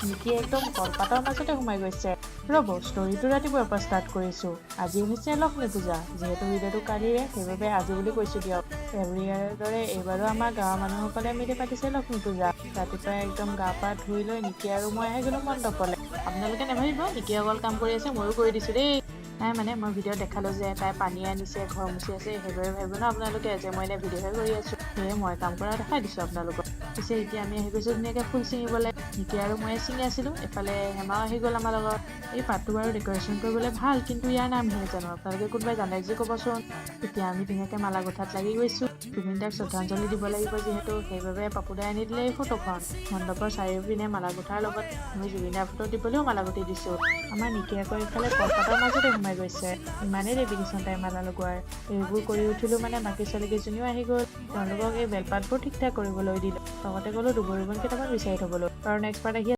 নিকি একদম কলপাতৰ মাজতে সোমাই গৈছে। ৰ'ব, ষ্টৰিটো ৰাতিপুৱাৰ পৰা ষ্টাৰ্ট কৰিছোঁ। আজি হৈছে লক্ষ্মী পূজা। যিহেতু ভিডিঅ'টো কালিৰে, সেইবাবে আজি বুলি কৈছোঁ দিয়ক। এভৰি ইয়াৰৰ দৰে এইবাৰো আমাৰ গাঁৱৰ মানুহসকলে মিলি পাতিছে লক্ষ্মী পূজা। ৰাতিপুৱাই একদম গা পা ধুই লৈ নিকি আৰু মই আহি গ'লো মণ্ডপলৈ। আপোনালোকে নাভাবিব নিকি অকল কাম কৰি আছে, ময়ো কৰি দিছোঁ দেই। নাই মানে মই ভিডিঅ'ত দেখালোঁ যে তাই পানী আনিছে, ঘৰ মুচি আছে, সেইবাবে ভাবিব ন আপোনালোকে যে মই এনেই ভিডিঅ'হে কৰি আছোঁ। সেয়ে মই কাম কৰা দেখাই দিছোঁ আপোনালোকক। পিছে এতিয়া আমি আহি গৈছোঁ ধুনীয়াকৈ ফুল ছিঙিবলৈ। নিকি আৰু ময়ে ছিঙি আছিলোঁ, এফালে হেমাও আহি গ'ল আমাৰ লগত। এই পাতটো বাৰু ডেক'ৰেশ্যন কৰিবলৈ ভাল, কিন্তু ইয়াৰ নামহে নাজানো। আপোনালোকে কোনোবাই জানে যদি ক'বচোন। এতিয়া আমি ধুনীয়াকৈ মালা গোঠাত লাগি গৈছোঁ। জুবিন দাক শ্ৰদ্ধাঞ্জলি দিব লাগিব যিহেতু, সেইবাবে পাপুদাই আনি দিলে এই ফটোখন। মণ্ডপৰ চাৰিওপিনে মালা গোঠাৰ লগত আমি জুবিন দাৰ ফটো দিবলৈও মালা গুঠি দিছোঁ। আমাৰ নিকি আকৌ এইফালে কলপাতৰ মাজতে সোমাই গৈছে। ইমানেই ডেডিকেশ্যন তাই মালা লগোৱাৰ। এইবোৰ কৰি উঠিলোঁ মানে বাকী ছোৱালীকেইজনীও আহি গ'ল। তেওঁলোকক এই বেলপাতবোৰ ঠিক ঠাক কৰিবলৈ দিলোঁ, লগতে গ'লো দুবৰি বন কেইটামান বিচাৰি থ'বলৈ। আৰু নেক্সট পাৰ্ট আহি